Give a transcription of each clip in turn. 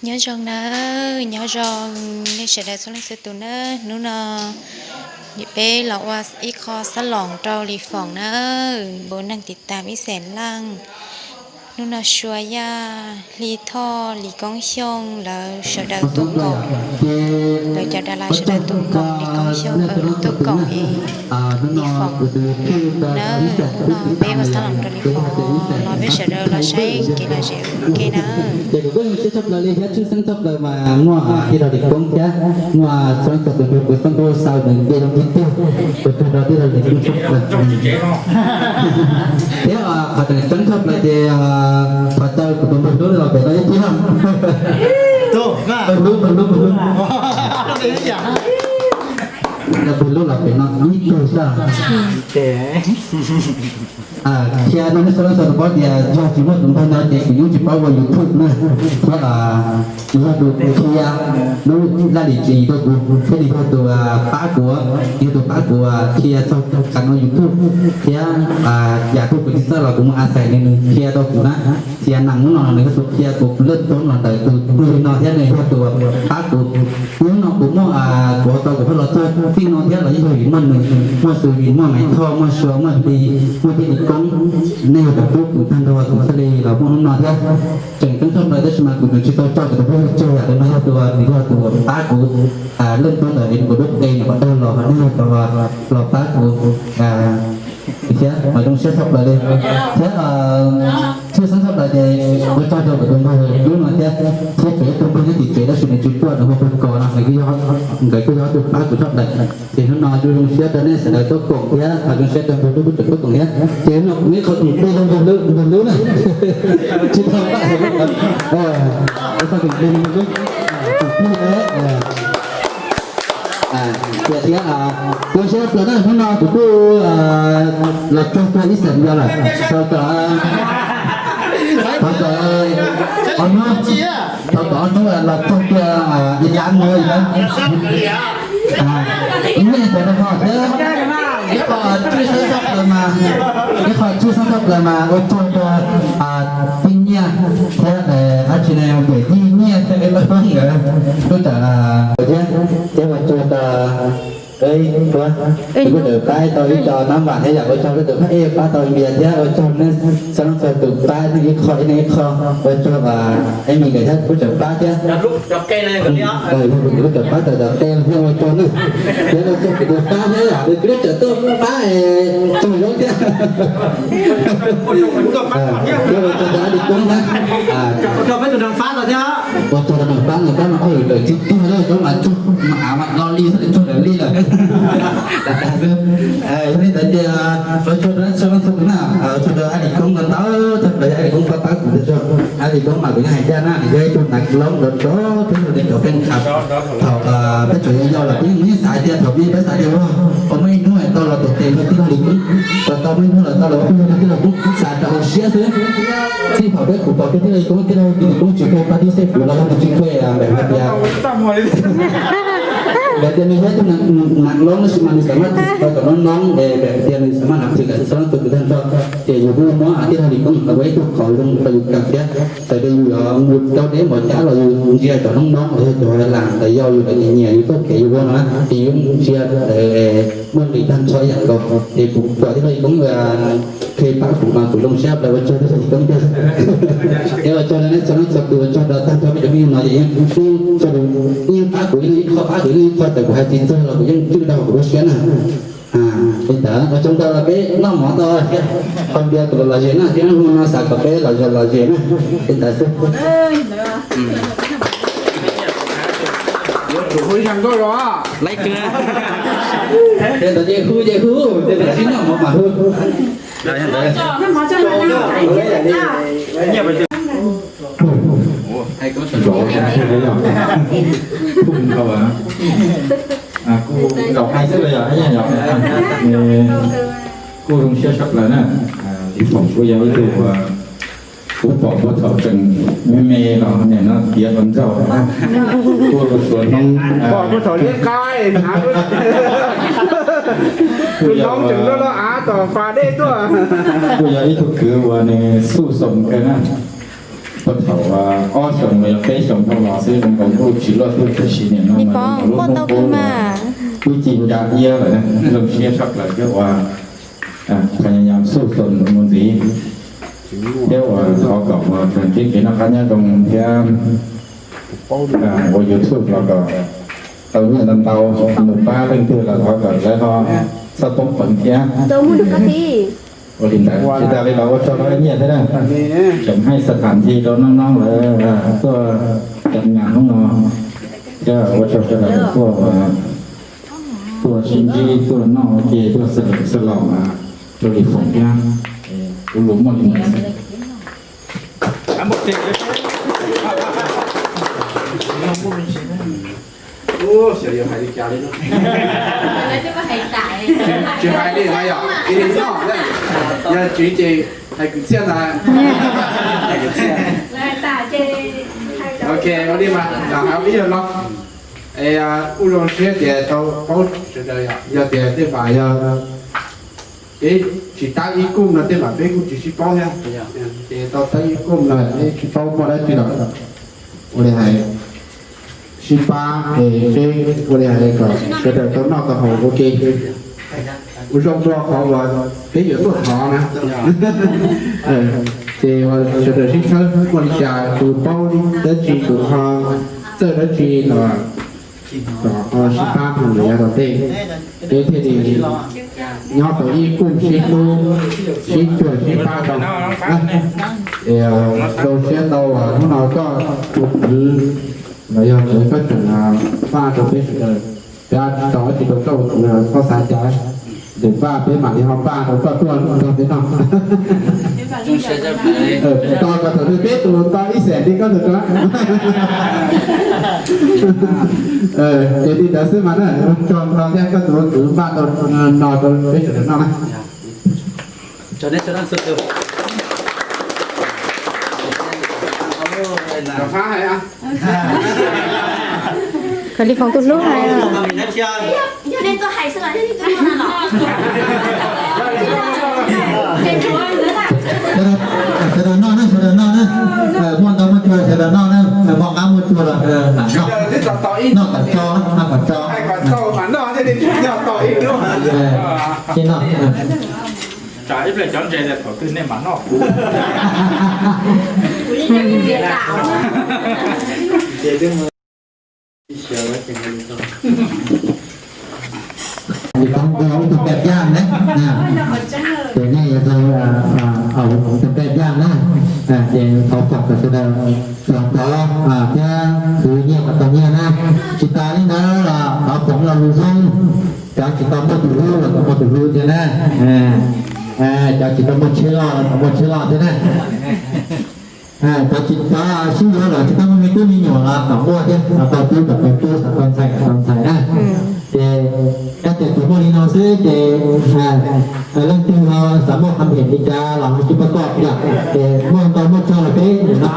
Nyob zoo nawb, nyob zoo nej sawv daws txhua leej txhua tus nawb. Hnub no peb los ua ib qho xab loos rau Lis Foom nawb, npau neeg tiv tam ib xeem leej. Hnub no Sua Yaj, Hli Thoj, Lis Koob Xyooj lawv sawv daws tuaj koom, lawv cov das las sawv daws tuaj koom Lis Koob Xyooj, lawv tuaj koom es Lis Foom nawb. Hnub no peb ua xab loos rau Lis Foom, los peb sawv daws los saib kev lom zem ua ke nawb. Ces kuv kuj zoo siab tshaj plaws li thiab tshwj xeeb tshaj plaws mas muaj tij laug Lis Koob thiab muaj txhua leej txhua tus, kuv txoj nkauj xaus nws nce zoo tib tug, kuv tug rau tij laug Lis Koob tshaj plaws. Thiab qhov tseem ceeb tshaj plaws ces thov caw kuv tus npawg hlub los pem no ib pliag. Npawg hlub, npawg hlub, npawg hlub. Npawg hlub los pem no ib pliag xwb. Qhia rau nej sawv daws tau paub tias yog tsis muaj tus npawg no ces kuv yeej tsis paub ua YouTube na, thiab nws yog tus qhia lub laj lim tswv yim rau kuv, thiab nws yog tus pab kuv, nws yog tus pab kuv qhia txog qhov no YouTube, thiab yam twg kuv tsis txawj los kuv mus a xais nws, nws qhia rau kuv na. Thiab nag hnub no nws yog tus qhia kuv lej tub los ntawm tus twg no thiab nws yog tus pab kuv. Hnub no kuv muaj, kuv tau kuv pheej los txog txij no thiab los yeej yog vim muaj nws, muaj Xus Yis, muaj Maiv Thoj, muaj Sua, muaj Hli, muaj tij Lis Koob, nej yog cov tub kuv tag nrho kuv thiaj li los muaj hnub no thiab. Tseem ceeb tshaj plaws tab sis mas kuv tseem tsis tau coj kuv tus phooj ywg tseg, yam li no yog tus, nws yog tus pab kuv, lej tub ntawm kuv lub qe nyuam qhuav tag los, nws yog tus los pab kuv thiab, mas zoo siab tshaj plaws li. Thiab tshwj xeeb tshaj plaws ces ua tsaug rau kuv tus npawg hlub no thiab, thiab tseem ib tug npawg nyob tim tsev tab sis nws tsis tuaj, nws hu pawg kos no, nkawd kuj yog ob tug pab kuv tshaj plaws. Ces hnub no zoo zoo siab rau nej sawv daws tuaj koom thiab, zoo siab rau npawg hlub kuj tseem tuaj koom thiab. Ces hnub no kuv muaj ib qho koom plig rau npawg hlub, npawg hlub na, tsis tau pab, ib qho koom plig rau npawg hlub, koom plig thiab. Tias thiab, zoo siab txog na, hnub no kuv kuj los txog tau ib xeem yau lawm, tau tom, tau tom ob hnub, tau tom ob hnub los txog tias ib yam no. Nej cov no ho thiab, ib qho tshwj xeeb tshaj plaws mas, ib qho tshwj xeeb tshaj plaws mas ua tsaug rau tij Nyiaj thiab, ab tsi ne, pem tij Nyiaj thiab peb lab nkawd tub tam thiab, thiab ua tsaug rau, kuj tau pab tau ib co nab vam thiab yam ua tsaug rau tus phaj ej pab tau npias thiab ua tsaug nej txhua leej txhua tus pab nej ib qho ib leeg ib qho, ua tsaug Emi nkawd thiab kuj tseem pab thiab. Kuj tseem pab tau cov qe thiab ua tsaug nej, thiab ua tsaug kuv tus pab thiab yam li kuv twb tseem tuaj pab tsaug zoo thiab. Thiab ua tsaug rau Ab Lis Koob thiab, ua tsaug rau nws pab, nws pab mas ua lawm tsis tuag lawm, cov mas tsuag mas av mas do li tsuag lawm li lawm. Yog li ntawd ces ua tsaug rau txhua leej txhua tus na, ua tsaug rau Ab Lis Koob ntau ntau, thaum Ab Lis Koob pab pab kuv tiag tso. Ab Lis Koob mas kuv yeej hais tias na, nws yog ib tug nas loob nrov nrov rau peb cov fans club. Thaum peb tseem yau yau los peb yeej xav tias thaum peb peb xav tias ua, tau muaj ib hnub tau los tes tes rau tij laug Lis Koob, tau muaj ib hnub los tau los ua phooj ywg rau tij laug Lis Koob, xav rau hauv siab xwb. Txij thaum peb kuv pom kiag tij laug Lis Koob, tij laug Lis Koob tsis pheej pab tib xej kuv los yog nws tsis pheej npam hais tias, npam tias nws yog ib tug nas loob tab sis mas nws xam maj thwm tau cov noob noob, npam tias nws xam maj nam thwm txhua leej txhua tus tag nrho. Ces yus kuj muab tij laug Lis Koob ua ib tug qhov zoo rau yus kam thiab, txawm tias yus yuav mus rau deb npaum cas los yus ntsia cov noob noob los yog cov lam ntawd yog yus lawv nyiam yus txoj kev yus ua no na, ces yus ntsia lawv muaj nqis tag nrho ib yam nkaus. Ces kuv pom tij laug Lis Koob qhia pab kuv mas kuv zoo siab plaws, ua tsaug tij laug Lis Koob tiag. Thiab ua tsaug rau nej txhua leej txhua tus, ua tsaug rau tag nrho peb cov me nyuam no ces yeej txhua tus yeej pab kuv, yeej ib qho pab kuv, yeej ib qho txawm kuv hais tsis txog los kuv yeej cwj rau kuv lub siab na. Li ntawd ua tsaug ntau, peb noj mov tau thiab, qhov npias kuv los lom zem na, thiab hnub no xav kom peb lom zem lom zem na. Li ntawd xwb. Ces ntawd ces hu ces hu, ces ntawd tsis noj mov mas hu. Kuj zoo siab tshaj plaws na, Lis Foom kuj yog ib tug kuv pom puag thaum tseem me me los nim no tiav los nrauj, kuj suav hnub pom puag thaum liab qab, kuj yog ib tug kwv uas nws xuj xoom kawg na. Puag thaum ob xyoos los yog peb xyoos dhau los xwb, zoo nkaus kuj tsis luaj twg, tab sis nim no mas zoo nkaus lub hnub qub twb ci ntsa iab lawm. Zoo siab tshaj plaws thiab uas phas nyas yas xuj xom mus ntxiv, thiab uas thov kom uas tag kis kev noj qab nyob zoo thiab ua YouTube los kom tau nyiaj ntau ntau, mus pab leej twg los thov kom lawv ho txhob poob peev thiab. Ua li ntawd tsis tas li los ua tsaug rau nyiaj thiab na, tseem hais xas tham ntsis rau noob noob lawv tuaj cov nas hnub no, thiab ua tsaug sawv daws tuaj, tuaj sib ntsib tuaj noj ua ke tuaj xav lom xav los rau li foom thiab. Kuv lus muaj li ntawd xwb. Xyov yuav hais li cas li no. Tsis hais li no yom, cia li noj na. Yog tsis ces hais kwv txhiaj ntag. Ok, ua li mas lam hais ib yam no. Es kuj zoo siab tias tau paub sawv daws yom, yog tias tej zaum yog peb tsis tab ib kuj no tej zaum peb kuj tsis sib paub thiab. Ces tau tab ib kuj no peb tsis paub muaj dab tsi los ua li hais sib pab es seb ua li hais kom sawv daws tau noj tau haus ua ke, ua zoo dua qhov uas peb yuav tuaj thov na. Ces sawv daws sib txhawb muaj li cas tus paub dab tsi tus ho txawj dab tsi los kom ho sib pab mus yav tom ntej, peb thiaj li nyob tau ib kuj sib hlub sib cuag sib pab tau. Zoo siab tau hnub no koj tus kwv los yog tus koj tseem faj rau peb sawv daws, peb tsis tau tsis tau koj tus kwv koj xav cas, ntawm faj peb mam li ho faj rau koj tuaj nrog peb noj. Tos kom thaum twg peb tus tau ib xees li koj tus rau. Ces li ntawd xwb mas na, tsaug ntau thiab koj tus kwv npaj tau no rau peb sawv daws noj na. Kom li foom tus hlub hais. Sawv daws noj na, sawv daws noj na, muaj ntau muaj tsuag sawv daws noj na, muaj qab muaj tsuag los sawv daws lam noj. Noj kom tso, noj kom tso. Tsis noj. Tsam ib pliag cov ntses thaum twg nej mam noj kuv. Ces thov kom sawv daws txog tod thiab khwv nyiaj kom tau nyiaj na. Tsis tas li ntawd los thov foom lo lus zoo, cov tsis tau muaj tus hlub los kom muaj tus hlub thiab na. Cov tsis tau muaj tsheb loj los kom muaj tsheb loj thiab na. Cov tsis tau sib yuav los tsis tau muaj me tub me nyuam los kom muaj thiab, tau tub kom tau tub, tau ntxhais kom tau ntxhais na. Ces koj tias tsuas muaj li no xwb ces leej twg ho xav muaj qhov phem li cas los ho tsis pab koj yom. Ces muaj ntau muaj tsuag los peb no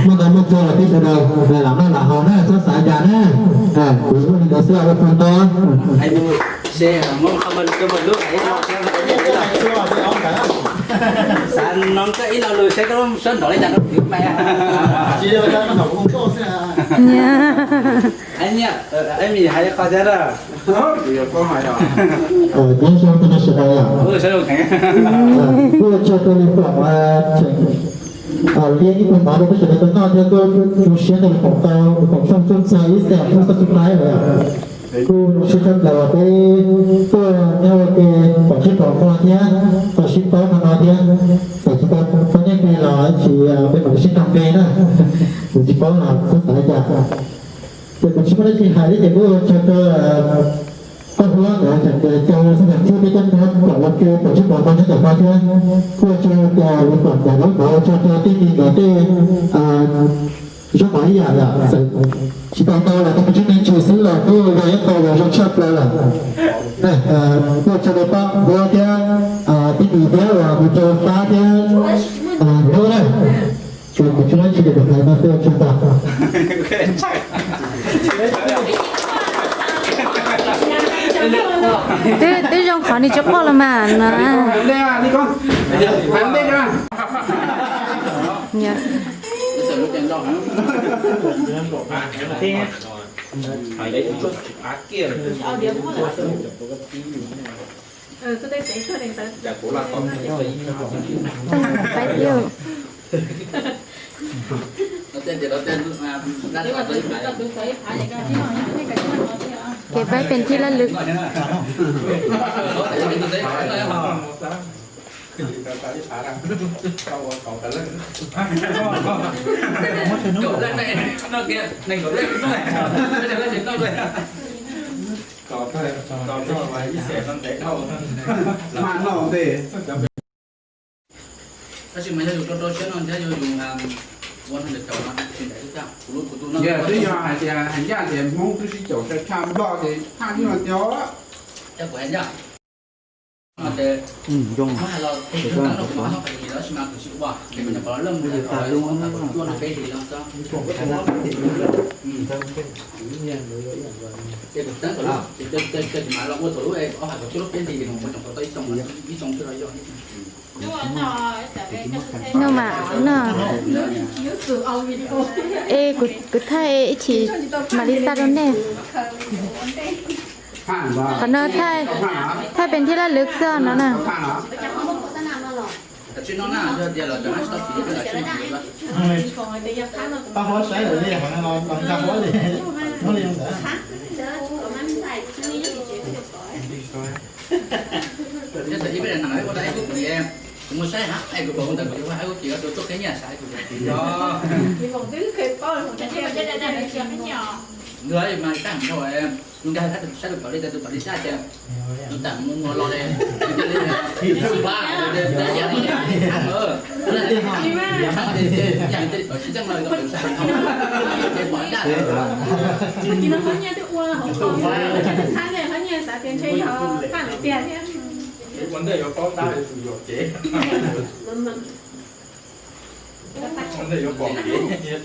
muaj ntau muaj tsuag los peb sawv daws lam noj lam haus na, txhob xav cas na. Kuv muaj li ntawd xwb, ua tsaug ntau. Xav no koj ib lo lus seb koj suab nrov li cas rau kwv mas. Nyiaj, nyiaj, hais qhov thiab na. Nyob zoo rau nej sawv daws yom. Kuj ua tsaug rau li foom tseem liab ib tug mov rau peb sawv daws tau noj thiab kuj zoo siab rau li foom tau, foom txog txog ib xees subscribe lawm. Kuj zoo siab tshaj plaws uas peb tuaj nyob ua ke kom sib pom hmo thiab tau sib paub qhov no thiab. Txawm tsis tau poj niam npe los tsis, peb mam li sib nrog npe na. Txawm tsis paub los txhob xav li cas. Ces kuv tsis muaj dab tsi hais li ces kuj ua tsaug rau koj hlob ntawd tseem caw xab nas txhub peb cov nrog kom ua ke kom sib pom hmo nyob tom no thiab. Kuj ua tsaug rau li kom ntawm lub mov, ua tsaug rau tej me nyuam tej zaub mov ib yam yom. Txawm tsis tau ntau los tau me ntsis me ntsis xwb los kuj yog ib qho uas zoo tshaj plaws lawm. Kuj ua tsaug rau pab Huab thiab tib neeg thiab uas mus rau Fab thiab Huab na. Ces kuv tsis muaj dab tsi li, kuv hais no xwb, ua tsaug ntau. Twb, twb Qhov ni tsis quaj los mas no. Kev pab pem thib laj lwm. Tab sis mas yog yus rau rau siab no thiab yog yus ua no ntawm caum no tsis ntev xwb thiab. Kuv lub kuv tus no twb yog hais tias hais ncaj tias Hmoob twb sib caum tshaj Nplog ces phaj ib no tiag. Thiab kuv hais ncaj no ces Hmoob hais los teb rau kuv no hais li los sis mas kuv tsis ua ces kuv nyuam qhuav los lawm mus hais los kuv tuaj no peb hlis los xwb. Ces kuv teeb kom lub ces ces ces kuv mam los ua thaum lub es ob hais kom cuaj lub peb hlis ces kuv nyuam qhuav tau ib xyoo ib xyoo xwb los yog. No mas no. Es kuv thaij ib chim mam li xa rau nej. Qhov no thaij, thaij pem thib laj lwm xwb no na. Kuv muaj saib hab es kuv pom ntawd kuv yuav hais ua kev tus tuaj qhib nyiaj saib kuv. Nws mas tag nrho nws nkag saib tus tom li, tus tom li sab ces nws tam mus mus los li, tus pab, tus pab, tus pab, tus pab, tus pab, tus pab, tus pab, tus pab. Ua ntej yuav paub tab tus yuam kev. Ua ntej yuav pom kev.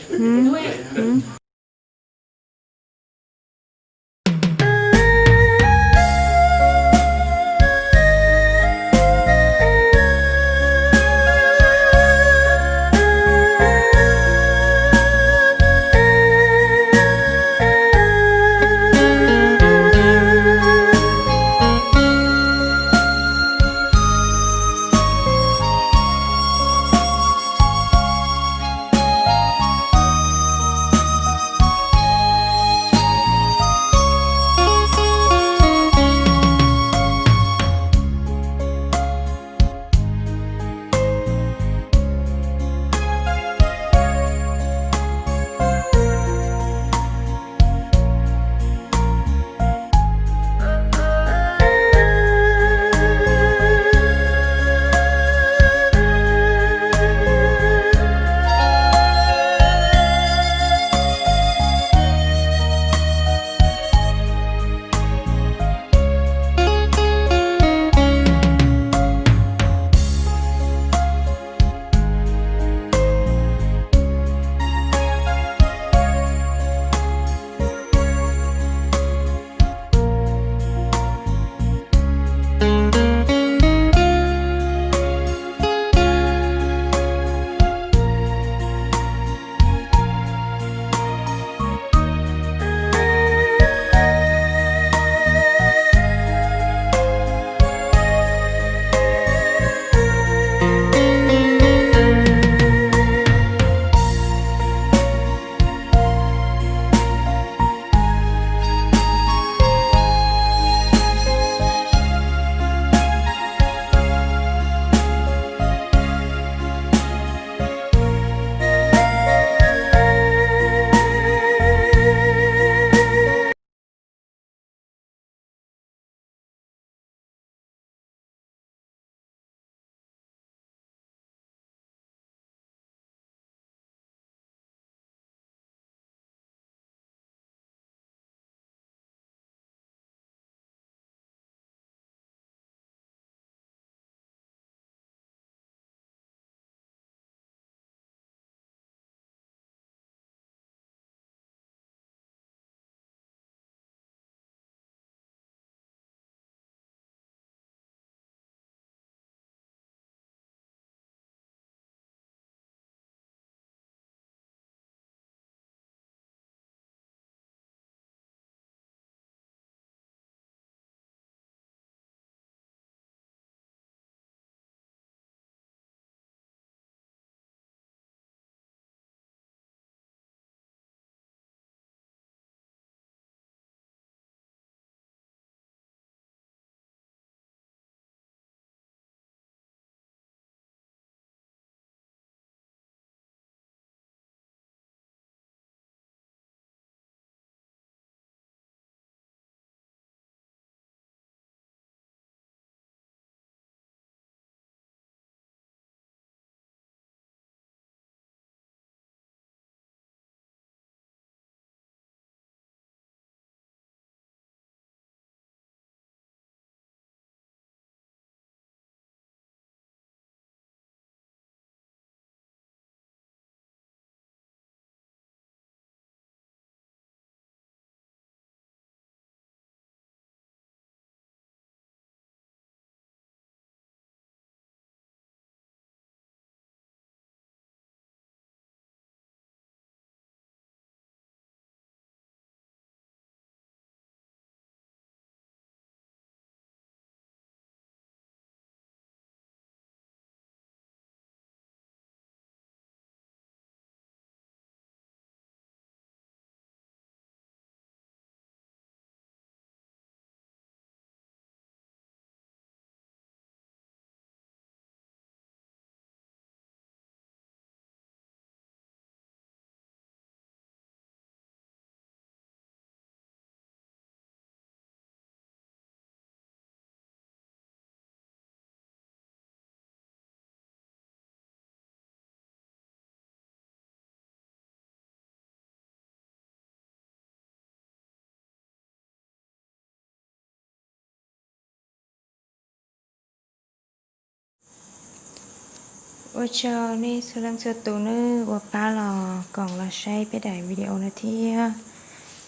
Ua tsaug nej txhua leej txhua tus nawb uas pab los koom los saib peb daim video no thiab.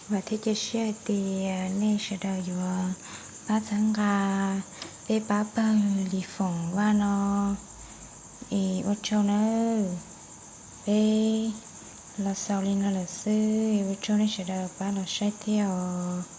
Vam thiab cia siab hais tias nej sawv daws yuav pab txhawb nqa peb pab pawg Lis Foom Vaj no. Es ua tsaug nawb. Peb los xaus li no lawm xwb, ua tsaug nej sawv daws pab los saib thiab os.